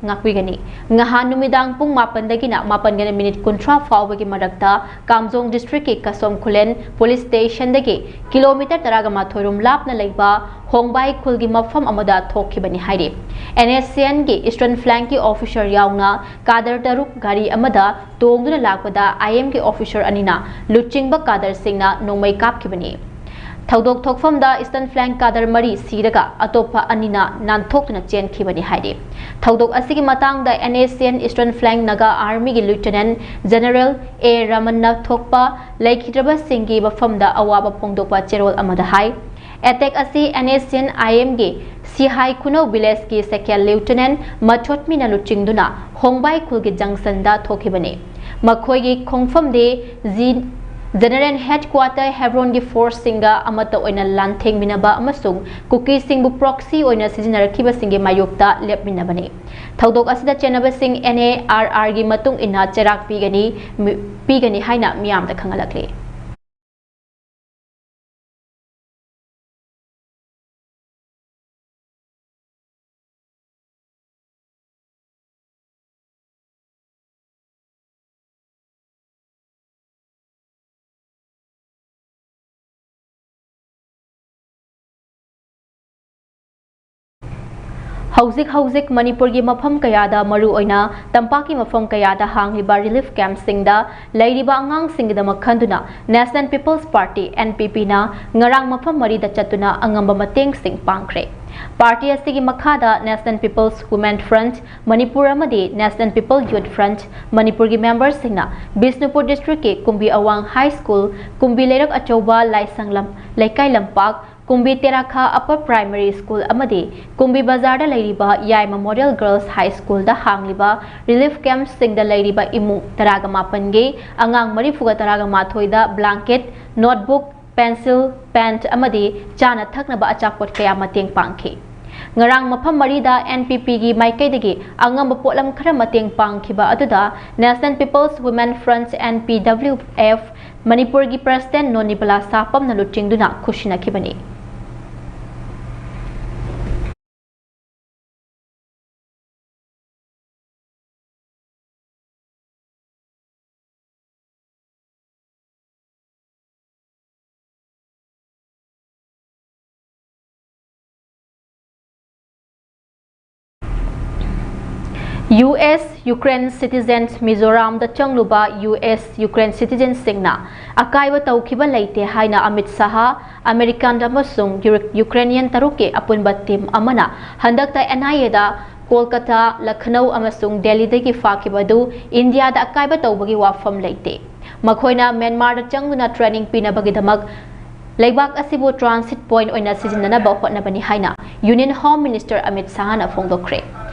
ꯉꯥꯛꯄꯤꯒꯅꯤ꯫ ꯉꯍꯥꯟ ꯅꯨꯃꯤꯗꯥꯡ ꯄꯨꯡ ꯃꯥꯄꯟꯗꯒꯤꯅ ꯃꯥꯄꯟꯒ ꯃꯤꯅꯤꯠ ꯀꯨꯟꯊ꯭ꯔꯥ ꯐꯥꯎꯕꯒꯤ ꯃꯔꯛꯇ ꯀꯥꯝꯖꯣꯡ districtꯀꯤ ꯀꯁꯣꯝ ꯈꯨꯂꯦꯟ police stationꯗꯒꯤ kilometre ꯇꯔꯥꯒ ꯃꯥꯊꯣꯏ ꯔꯣꯝ ꯂꯥꯞꯅ ꯂꯩꯕ ꯍꯣꯡꯕꯥꯏ ꯈꯨꯜꯒꯤ ꯃꯐꯝ ꯑꯃꯗ ꯊꯣꯛꯈꯤꯕꯅꯤ ꯍꯥꯏꯔꯤ꯫ NSCNꯒꯤ Eastern Flankꯀꯤ officer ꯌꯥꯎꯅ cadre ꯇꯔꯨꯛ ꯒꯥꯔꯤ ꯑꯃꯗ ꯇꯣꯡꯗꯨꯅ ꯂꯥꯛꯄꯗ IMꯒꯤ officer ꯑꯅꯤꯅ ꯂꯨꯆꯤꯡꯕ cadreꯁꯤꯡꯅ ꯅꯣꯡꯃꯩ ꯀꯥꯞꯈꯤꯕꯅꯤ꯫ ꯊꯧꯗꯣꯛ ꯊꯣꯛꯐꯝꯗ Eastern Flank cadre ꯃꯔꯤ ꯁꯤꯔꯒ ꯑꯇꯣꯞꯄ ꯑꯅꯤꯅ ꯅꯥꯟꯊꯣꯛꯇꯨꯅ ꯆꯦꯟꯈꯤꯕꯅꯤ ꯍꯥꯏꯔꯤ꯫ ꯊꯧꯗꯣꯛ ꯑꯁꯤꯒꯤ ꯃꯇꯥꯡꯗ NSCN Eastern Flank Naga Armyꯒꯤ Lieutenant General A ꯔꯃꯟꯅ ꯊꯣꯛꯄ ꯂꯩꯈꯤꯗ꯭ꯔꯕꯁꯤꯡꯒꯤ ꯃꯐꯝꯗ ꯑꯋꯥꯕ ꯐꯣꯡꯗꯣꯛꯄ ꯆꯦꯔꯣꯜ ꯑꯃꯗ ꯍꯥꯏ꯫ Attack ꯑꯁꯤ NSCN IMꯒꯤ ꯁꯤꯍꯥꯏ ꯈꯨꯅꯧ villageꯀꯤ second lieutenant ꯃꯊꯣꯠꯃꯤꯅ ꯂꯨꯆꯤꯡꯗꯨꯅ ꯍꯣꯡꯕꯥꯏ ꯈꯨꯜꯒꯤ junctionꯗ ꯊꯣꯛꯈꯤꯕꯅꯤ꯫ ꯃꯈꯣꯏꯒꯤ ꯈꯣꯡꯐꯝꯗꯤ ꯖꯤ-, General Headquarter Hebronꯒꯤ forceꯁꯤꯡꯒ ꯑꯃꯠꯇ ꯑꯣꯏꯅ ꯂꯥꯟꯊꯦꯡꯃꯤꯟꯅꯕ ꯑꯃꯁꯨꯡ ꯀꯨꯀꯤꯁꯤꯡꯕꯨ proxy ꯑꯣꯏꯅ ꯁꯤꯖꯤꯟꯅꯔꯛꯈꯤꯕꯁꯤꯡꯒꯤ ꯃꯥꯌꯣꯛꯇ ꯂꯦꯞꯃꯤꯟꯅꯕꯅꯤ꯫ ꯊꯧꯗꯣꯛ ꯑꯁꯤꯗ ꯆꯦꯟꯅꯕꯁꯤꯡ NARRꯒꯤ ꯃꯇꯨꯡ ꯏꯟꯅ ꯆꯩꯔꯥꯛ ꯄꯤꯒꯅꯤ, ꯃꯤ-, ꯄꯤꯒꯅꯤ ꯍꯥꯏꯅ ꯃꯤꯌꯥꯝꯗ ꯈꯪꯍꯜꯂꯛꯂꯤ꯫ ꯍꯧꯖꯤꯛ ꯍꯧꯖꯤꯛ ꯃꯅꯤꯄꯨꯔꯒꯤ ꯃꯐꯝ ꯀꯌꯥꯗ, ꯃꯔꯨꯑꯣꯏꯅ ꯇꯝꯄꯥꯛꯀꯤ ꯃꯐꯝ ꯀꯌꯥꯗ ꯍꯥꯡꯂꯤꯕ relief campꯁꯤꯡꯗ ꯂꯩꯔꯤꯕ ꯑꯉꯥꯡꯁꯤꯡꯒꯤꯗꯃꯛ ꯈꯟꯗꯨꯅ National People's Party, NPPꯅ ꯉꯔꯥꯡ ꯃꯐꯝ ꯃꯔꯤꯗ ꯆꯠꯇꯨꯅ ꯑꯉꯝꯕ ꯃꯇꯦꯡꯁꯤꯡ ꯄꯥꯡꯈ꯭ꯔꯦ꯫ ꯄꯥꯔꯇꯤ ꯑꯁꯤꯒꯤ ꯃꯈꯥꯗ National People's Women Front Manipur ꯑꯃꯗꯤ National People Youth Front ꯃꯅꯤꯄꯨꯔꯒꯤ ꯃꯦꯝꯕꯔꯁꯤꯡꯅ ꯕꯤꯁꯅꯨꯄꯨꯔ ꯗꯤꯁꯇ꯭ꯔꯤꯛꯀꯤ ꯀꯨꯝꯕꯤ ꯑꯋꯥꯡ ꯍꯥꯏ ꯁ꯭ꯀꯨꯜ, ꯀꯨꯝꯕꯤ ꯂꯩꯔꯛ ꯑꯆꯧꯕ ꯂꯥꯏꯁꯪ ꯂꯝ-, ꯂꯩꯀꯥꯏ ꯂꯝꯄꯥꯛ, ꯀꯨꯝꯕꯤ ꯇꯦꯔꯥꯈꯥ ꯑꯞꯄꯔ ꯄ꯭ꯔꯥꯏꯃꯔꯤ ꯁ꯭ꯀꯨꯜ ꯑꯃꯗꯤ ꯀꯨꯝꯕꯤ ꯕꯖꯥꯔꯗ ꯂꯩꯔꯤꯕ ꯌꯥꯏꯃ ꯃꯣꯗꯦꯜ ꯒꯔꯜꯁ ꯍꯥꯏ ꯁ꯭ꯀꯨꯜꯗ ꯍꯥꯡꯂꯤꯕ ꯔꯤꯂꯤꯐ ꯀꯦꯝꯞꯁꯤꯡꯗ ꯂꯩꯔꯤꯕ ꯏꯃꯨꯡ ꯇꯔꯥꯒ ꯃꯥꯄꯟꯒꯤ ꯑꯉꯥꯡ ꯃꯔꯤꯐꯨꯒ ꯇꯔꯥꯒ ꯃꯥꯊꯣꯏꯗ ꯕ꯭ꯂꯥꯡꯀꯦꯠ, ꯅꯣꯠꯕꯨꯛ, ꯄꯦꯟꯁꯤꯜ, ꯄꯦꯟꯠ ꯑꯃꯗꯤ ꯆꯥꯅ ꯊꯛꯅꯕ ꯑꯆꯥꯄꯣꯠ ꯀꯌꯥ ꯃꯇꯦꯡ ꯄꯥꯡꯈꯤ꯫ ꯉꯔꯥꯡ ꯃꯐꯝ ꯃꯔꯤꯗ N P P ꯒꯤ ꯃꯥꯏꯀꯩꯗꯒꯤ ꯑꯉꯝꯕ ꯄꯣꯠꯂꯝ ꯈꯔ ꯃꯇꯦꯡ ꯄꯥꯡꯈꯤꯕ ꯑꯗꯨꯗ National People's Women Front, N P W F, ꯃꯅꯤꯄꯨꯔꯒꯤ ꯄ꯭ꯔꯁꯤꯗꯦꯟ ꯅꯣꯅꯤꯕꯂꯥ ꯁꯥꯄꯝꯅ ꯂꯨꯆꯤꯡꯗꯨꯅ ꯈꯨꯠꯁꯤꯟꯅꯈꯤꯕꯅꯤ꯫ U S Ukraine citizen, ꯃꯤꯖꯣꯔꯥꯝꯗ ꯆꯪꯂꯨꯕ U S Ukraine citizenꯁꯤꯡꯅ ꯑꯀꯥꯏꯕ ꯇꯧꯈꯤꯕ ꯂꯩꯇꯦ ꯍꯥꯏꯅ ꯑꯃꯤꯠ ꯁꯥꯍ, ꯑꯃꯦꯔꯤꯀꯥꯟ ꯑꯃꯁꯨꯡ ꯌꯨꯔ-, ꯌꯨꯀ꯭ꯔꯦꯅꯤꯌꯟ ꯇꯔꯨꯛꯀꯤ ꯑꯄꯨꯟꯕ ꯇꯤꯝ ꯑꯃꯅ ꯍꯟꯗꯛꯇ N I A ꯗ ꯀꯣꯜꯀꯇꯥ, ꯂꯈꯅꯧ ꯑꯃꯁꯨꯡ ꯗꯦꯜꯂꯤꯗꯒꯤ ꯐꯥꯈꯤꯕ ꯑꯗꯨ ꯏꯟꯗꯤꯌꯥꯗ ꯑꯀꯥꯏꯕ ꯇꯧꯕꯒꯤ ꯋꯥꯐꯝ ꯂꯩꯇꯦ꯫ ꯃꯈꯣꯏꯅ ꯃ꯭ꯌꯥꯟꯃꯥꯔꯗ ꯆꯪꯗꯨꯅ training ꯄꯤꯅꯕꯒꯤꯗꯃꯛ ꯂꯩꯕꯥꯛ ꯑꯁꯤꯕꯨ transit point ꯑꯣꯏꯅ ꯁꯤꯖꯤꯟꯅꯅꯕ ꯍꯣꯠꯅꯕꯅꯤ ꯍꯥꯏꯅ Union Home Minister Amit ꯁꯥꯍꯅ ꯐꯣꯡꯗꯣꯛꯈ꯭ꯔꯦ꯫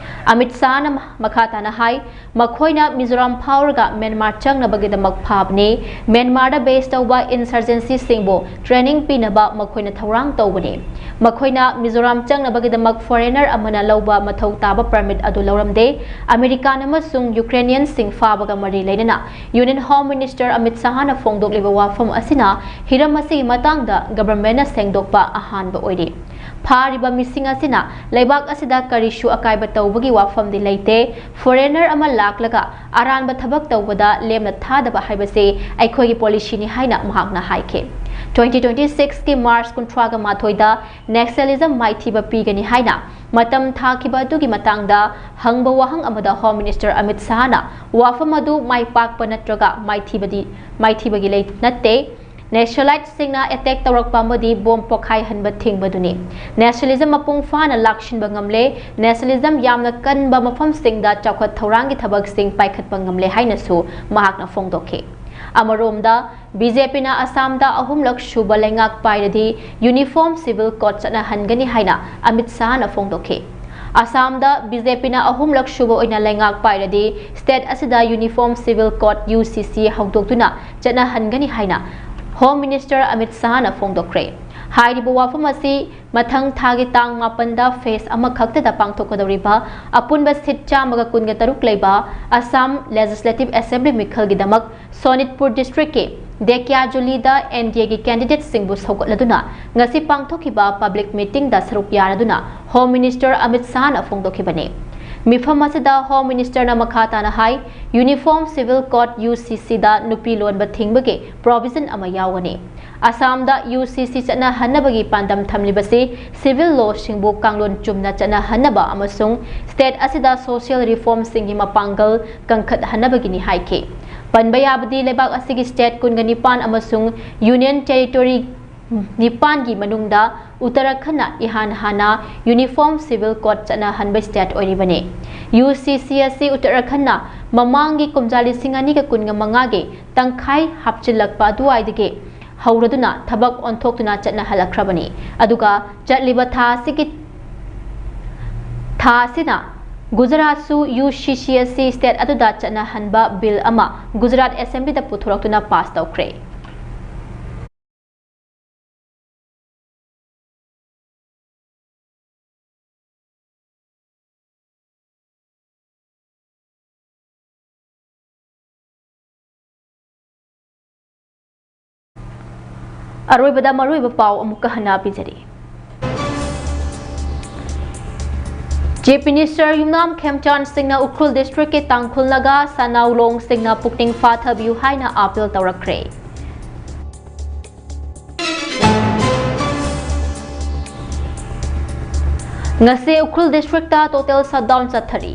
Amit ꯁꯥꯍꯅ ꯃꯈꯥ ꯇꯥꯅ ꯍꯥꯏ, ꯃꯈꯣꯏꯅ ꯃꯤꯖꯣꯔꯥꯝ ꯐꯥꯎꯔꯒ ꯃ꯭ꯌꯥꯟꯃꯥꯔ ꯆꯪꯅꯕꯒꯤꯗꯃꯛ ꯐꯥꯕꯅꯤ꯫ ꯃ꯭ꯌꯥꯟꯃꯥꯔꯗ base ꯇꯧꯕ insurgencyꯁꯤꯡꯕꯨ training ꯄꯤꯅꯕ ꯃꯈꯣꯏꯅ ꯊꯧꯔꯥꯡ ꯇꯧꯕꯅꯤ꯫ ꯃꯈꯣꯏꯅ ꯃꯤꯖꯣꯔꯥꯝ ꯆꯪꯅꯕꯒꯤꯗꯃꯛ foreigner ꯑꯃꯅ ꯂꯧꯕ ꯃꯊꯧ ꯇꯥꯕ permit ꯑꯗꯨ ꯂꯧꯔꯝꯗꯦ꯫ ꯑꯃꯦꯔꯤꯀꯥꯟ ꯑꯃꯁꯨꯡ ꯌꯨꯀ꯭ꯔꯦꯅꯤꯌꯟꯁꯤꯡ ꯐꯥꯕꯒ ꯃꯔꯤ ꯂꯩꯅꯅ Union Home Minister ꯑꯃꯤꯠ ꯁꯥꯍꯅ ꯐꯣꯡꯗꯣꯛꯂꯤꯕ ꯋꯥꯐꯝ ꯑꯁꯤꯅ ꯍꯤꯔꯝ ꯑꯁꯤꯒꯤ ꯃꯇꯥꯡꯗ governmentꯅ ꯁꯦꯡꯗꯣꯛꯄ ꯑꯍꯥꯟꯕ ꯑꯣꯏꯔꯤ꯫ ꯐꯥꯔꯤꯕ ꯃꯤꯁꯤꯡ ꯑꯁꯤꯅ ꯂꯩꯕꯥꯛ ꯑꯁꯤꯗ ꯀꯔꯤꯁꯨ ꯑꯀꯥꯏꯕ ꯇꯧꯕꯒꯤ ꯋꯥꯐꯝꯗꯤ ꯂꯩꯇꯦ꯫ Foreigner ꯑꯃ ꯂꯥꯛꯂꯒ ꯑꯔꯥꯟꯕ ꯊꯕꯛ ꯇꯧꯕꯗ ꯂꯦꯝꯅ ꯊꯥꯗꯕ ꯍꯥꯏꯕꯁꯤ ꯑꯩꯈꯣꯏꯒꯤ policyꯅꯤ ꯍꯥꯏꯅ ꯃꯍꯥꯛꯅ ꯍꯥꯏꯈꯤ꯫ Twenty twenty-sixꯀꯤ March ꯀꯨꯟꯊ꯭ꯔꯥꯒ ꯃꯥꯊꯣꯏꯗ Naxalism ꯃꯥꯏꯊꯤꯕ ꯄꯤꯒꯅꯤ ꯍꯥꯏꯅ ꯃꯇꯝ ꯊꯥꯈꯤꯕ ꯑꯗꯨꯒꯤ ꯃꯇꯥꯡꯗ ꯍꯪꯕ ꯋꯥꯍꯪ ꯑꯃꯗ Home Minister ꯑꯃꯤꯠ ꯁꯥꯍꯅ ꯋꯥꯐꯝ ꯑꯗꯨ ꯃꯥꯏ ꯄꯥꯛꯄ ꯅꯠꯇ꯭ꯔꯒ ꯃꯥꯏꯊꯤꯕꯗꯤ, ꯃꯥꯏꯊꯤꯕꯒꯤ ꯂꯩ ꯅꯠꯇꯦ꯫ ꯅꯦꯁꯅꯦꯂꯥꯏꯠꯁꯤꯡꯅ ꯑꯦꯇꯦꯛ ꯇꯧꯔꯛꯄ ꯑꯃꯗꯤ ꯕꯣꯝ ꯄꯣꯈꯥꯏꯍꯟꯕ ꯊꯤꯡꯕꯗꯨꯅꯤ꯫ ꯅꯦꯁꯅꯦꯂꯤꯖꯝ ꯃꯄꯨꯡ ꯐꯥꯅ ꯂꯥꯛꯁꯤꯟꯕ ꯉꯝꯂꯦ, ꯅꯦꯁꯅꯦꯂꯤꯖꯝ ꯌꯥꯝꯅ ꯀꯟꯕ ꯃꯐꯝꯁꯤꯡꯗ ꯆꯥꯎꯈꯠ ꯊꯧꯔꯥꯡꯒꯤ ꯊꯕꯛꯁꯤꯡ ꯄꯥꯏꯈꯠꯄ ꯉꯝꯂꯦ ꯍꯥꯏꯅꯁꯨ ꯃꯍꯥꯛꯅ ꯐꯣꯡꯗꯣꯛꯈꯤ꯫ ꯑꯃꯔꯣꯝꯗ, ꯕꯤ ꯖꯦ ꯄꯤꯅ ꯑꯁꯥꯝꯗ ꯑꯍꯨꯝꯂꯛ ꯁꯨꯕ ꯂꯩꯉꯥꯛ ꯄꯥꯏꯔꯗꯤ ꯌꯨꯅꯤꯐꯣꯔꯝ ꯁꯤꯚꯤꯜ ꯀꯣꯗ ꯆꯠꯅꯍꯟꯒꯅꯤ ꯍꯥꯏꯅ ꯑꯃꯤꯠ ꯁꯥꯍꯅ ꯐꯣꯡꯗꯣꯛꯈꯤ꯫ ꯑꯁꯥꯝꯗ ꯕꯤ ꯖꯦ ꯄꯤꯅ ꯑꯍꯨꯝꯂꯛ ꯁꯨꯕ ꯑꯣꯏꯅ ꯂꯩꯉꯥꯛ ꯄꯥꯏꯔꯗꯤ ꯁ꯭ꯇꯦꯠ ꯑꯁꯤꯗ ꯌꯨꯅꯤꯐꯣꯔꯝ ꯁꯤꯚꯤꯜ ꯀꯣꯗ, ꯌꯨ ꯁꯤ ꯁꯤ, ꯍꯧꯗꯣꯛꯇꯨꯅ ꯆꯠꯅꯍꯟꯒꯅꯤ ꯍꯥꯏꯅ ꯍꯣꯝ ꯃꯤꯅꯤꯁꯇꯔ ꯑꯃꯤꯠ ꯁꯥꯍꯅ ꯐꯣꯡꯗꯣꯛꯈ꯭ꯔꯦ꯫ ꯍꯥꯏꯔꯤꯕ ꯋꯥꯐꯝ ꯑꯁꯤ ꯃꯊꯪ ꯊꯥꯒꯤ ꯇꯥꯡ ꯃꯥꯄꯟꯗ ꯐꯦꯖ ꯑꯃꯈꯛꯇꯗ ꯄꯥꯡꯊꯣꯛꯀꯗꯧꯔꯤꯕ ꯑꯄꯨꯟꯕ ꯁꯤꯠ ꯆꯥꯝꯃꯒ ꯀꯨꯟꯒ ꯇꯔꯨꯛ ꯂꯩꯕ ꯑꯁꯥꯝ ꯂꯦꯖꯤꯁꯂꯦꯇꯤꯚ ꯑꯦꯁꯦꯝꯕ꯭ꯂꯤ ꯃꯤꯈꯜꯒꯤꯗꯃꯛ ꯁꯣꯅꯤꯠꯄꯨꯔ ꯗꯤꯁꯇ꯭ꯔꯤꯛꯀꯤ ꯗꯦꯀꯤꯌꯥꯖꯨꯂꯤꯗ ꯑꯦꯟ ꯗꯤ ꯑꯦꯒꯤ ꯀꯦꯟꯗꯤꯗꯦꯠꯁꯤꯡꯕꯨ ꯁꯧꯒꯠꯂꯗꯨꯅ ꯉꯁꯤ ꯄꯥꯡꯊꯣꯛꯈꯤꯕ ꯄꯕ꯭ꯂꯤꯛ ꯃꯤꯇꯤꯡꯗ ꯁꯔꯨꯛ ꯌꯥꯔꯗꯨꯅ ꯍꯣꯝ ꯃꯤꯅꯤꯁꯇꯔ ꯑꯃꯤꯠ ꯁꯥꯍꯅ ꯐꯣꯡꯗꯣꯛꯈꯤꯕꯅꯤ꯫ ꯃꯤꯐꯝ ꯑꯁꯤꯗ ꯍꯣꯝ ꯃꯤꯅꯤꯁꯇꯔꯅ ꯃꯈꯥ ꯇꯥꯅ ꯍꯥꯏ, ꯌꯨꯅꯤꯐꯣꯔꯝ ꯁꯤꯚꯤꯜ ꯀꯣꯗ, ꯌꯨ ꯁꯤ ꯁꯤꯗ ꯅꯨꯄꯤ ꯂꯣꯟꯕ ꯊꯤꯡꯕꯒꯤ ꯄ꯭ꯔꯣꯚꯤꯖꯟ ꯑꯃ ꯌꯥꯎꯒꯅꯤ꯫ ꯑꯁꯥꯝꯗ ꯌꯨ ꯁꯤ ꯁꯤ ꯆꯠꯅꯍꯟꯅꯕꯒꯤ ꯄꯥꯟꯗꯝ ꯊꯝꯂꯤꯕꯁꯤ ꯁꯤꯚꯤꯜ ꯂꯣꯁꯤꯡꯕꯨ ꯀꯥꯡꯂꯣꯟ ꯆꯨꯝꯅ ꯆꯠꯅꯍꯟꯅꯕ ꯑꯃꯁꯨꯡ ꯁ꯭ꯇꯦꯠ ꯑꯁꯤꯗ ꯁꯣꯁꯤꯌꯦꯜ ꯔꯤꯐꯣꯔꯝꯁꯤꯡꯒꯤ ꯃꯄꯥꯡꯒꯜ ꯀꯟꯈꯠꯍꯟꯅꯕꯒꯤꯅꯤ ꯍꯥꯏꯈꯤ꯫ ꯄꯟꯕ ꯌꯥꯕꯗꯤ, ꯂꯩꯕꯥꯛ ꯑꯁꯤꯒꯤ ꯁ꯭ꯇꯦꯠ ꯀꯨꯟꯒ ꯅꯤꯄꯥꯟ ꯑꯃꯁꯨꯡ ꯌꯨꯅꯤꯌꯟ ꯇꯦꯔꯤꯇꯣꯔꯤ ꯅꯤꯄꯥꯟꯒꯤ ꯃꯅꯨꯡꯗ ꯎꯠꯇꯔꯥꯈꯟꯗꯅ ꯏꯍꯥꯟ ꯍꯥꯟꯅ ꯌꯨꯅꯤꯐꯣꯔꯝ ꯁꯤꯚꯤꯜ ꯀꯣꯗ ꯆꯠꯅꯍꯟꯕ ꯁ꯭ꯇꯦꯠ ꯑꯣꯏꯔꯤꯕꯅꯤ꯫ ꯌꯨ ꯁꯤ ꯁꯤ ꯑꯁꯤ ꯎꯠꯇꯔꯥꯈꯟꯗꯅ ꯃꯃꯥꯡꯒꯤ ꯀꯨꯝꯖꯥ ꯂꯤꯁꯤꯡ ꯑꯅꯤꯒ ꯀꯨꯟꯒ ꯃꯉꯥꯒꯤ ꯇꯪꯈꯥꯏ ꯍꯥꯞꯆꯤꯜꯂꯛꯄ ꯑꯗꯨꯋꯥꯏꯗꯒꯤ ꯍꯧꯔꯗꯨꯅ ꯊꯕꯛ ꯑꯣꯟꯊꯣꯛꯇꯨꯅ ꯆꯠꯅꯍꯜꯂꯛꯈ꯭ꯔꯕꯅꯤ꯫ ꯑꯗꯨꯒ ꯆꯠꯂꯤꯕ ꯊꯥ ꯑꯁꯤꯒꯤ, ꯊꯥ ꯑꯁꯤꯅ ꯒꯨꯖꯔꯥꯠꯁꯨ ꯌꯨ ꯁꯤ ꯁꯤ ꯑꯁꯤ ꯁ꯭ꯇꯦꯠ ꯑꯗꯨꯗ ꯆꯠꯅꯍꯟꯕ ꯕꯤꯜ ꯑꯃ ꯒꯨꯖꯔꯥꯠ ꯑꯦꯁꯦꯝꯕ꯭ꯂꯤꯗ ꯄꯨꯊꯣꯔꯛꯇꯨꯅ ꯄꯥꯁ ꯇꯧꯈ꯭ꯔꯦ꯫ ꯑꯔꯣꯏꯕꯗ ꯃꯔꯨꯑꯣꯏꯕ ꯄꯥꯎ ꯑꯃꯨꯛꯀ ꯍꯟꯅ ꯄꯤꯖꯔꯤ꯫ ꯆꯤꯐ ꯃꯤꯅꯤꯁꯇꯔ ꯌꯨꯝꯅꯥꯝ ꯈꯦꯝꯆꯥꯟ ꯁꯤꯡꯅ ꯎꯈ꯭ꯔꯨꯜ ꯗꯤꯁꯇ꯭ꯔꯤꯛꯀꯤ ꯇꯥꯡꯈꯨꯜ ꯅꯥꯒꯥ ꯁꯥꯅꯧ ꯂꯣꯡꯁꯤꯡꯅ ꯄꯨꯛꯅꯤꯡ ꯐꯥꯊꯕꯤꯌꯨ ꯍꯥꯏꯅ ꯑꯥꯄꯤꯜ ꯇꯧꯔꯛꯈ꯭ꯔꯦ꯫ ꯉꯁꯤ ꯎꯈ꯭ꯔꯨꯜ ꯗꯤꯁꯇ꯭ꯔꯤꯛꯇ ꯇꯣꯇꯦꯜ ꯁꯠꯗꯥꯎꯟ ꯆꯠꯊꯔꯤ꯫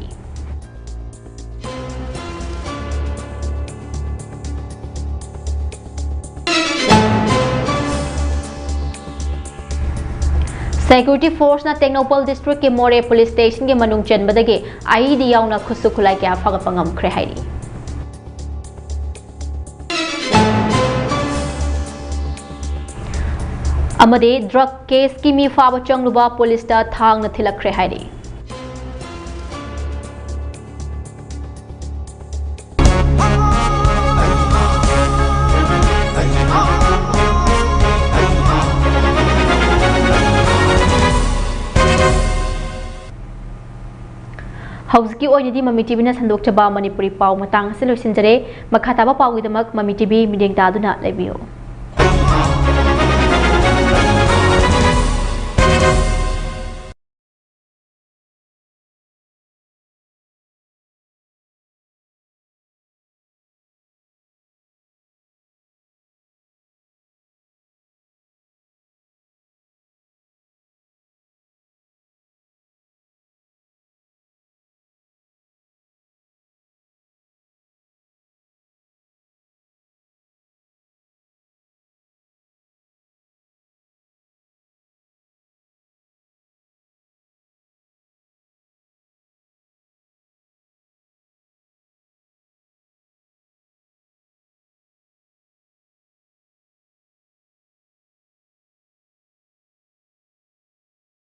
Security Force ꯅ ꯇꯦꯡꯅꯧꯄꯜ district ꯀꯤ ꯃꯣꯔꯦ police station ꯒꯤ ꯃꯅꯨꯡ ꯆꯟꯕꯗꯒꯤ IED ꯌꯥꯎꯅ ꯈꯨꯠꯁꯨ ꯈꯨꯠꯂꯥꯏ ꯀꯌꯥ ꯐꯥꯒꯠꯄ ꯉꯝꯈ꯭ꯔꯦ ꯍꯥꯏꯔꯤ꯫ ꯑꯃꯗꯤ drug case ꯀꯤ ꯃꯤ ꯐꯥꯕ ꯆꯪꯂꯨꯕ police ꯇ ꯊꯥꯡꯅ ꯊꯤꯜꯂꯛꯈ꯭ꯔꯦ ꯍꯥꯏꯔꯤ꯫ ꯍꯧꯖꯤꯛꯀꯤ ꯑꯣꯏꯅꯗꯤ ꯃꯃꯤ ꯇꯤꯚꯤꯅ ꯁꯟꯗꯣꯛꯆꯕ ꯃꯅꯤꯄꯨꯔꯤ ꯄꯥꯎ ꯃꯇꯥꯡ ꯑꯁꯤ ꯂꯣꯏꯁꯤꯟꯖꯔꯦ꯫ ꯃꯈꯥ ꯇꯥꯕ ꯄꯥꯎꯒꯤꯗꯃꯛ ꯃꯃꯤ ꯇꯤꯚꯤ ꯃꯤꯠꯌꯦꯡ ꯇꯥꯗꯨꯅ ꯂꯩꯕꯤꯌꯨ꯫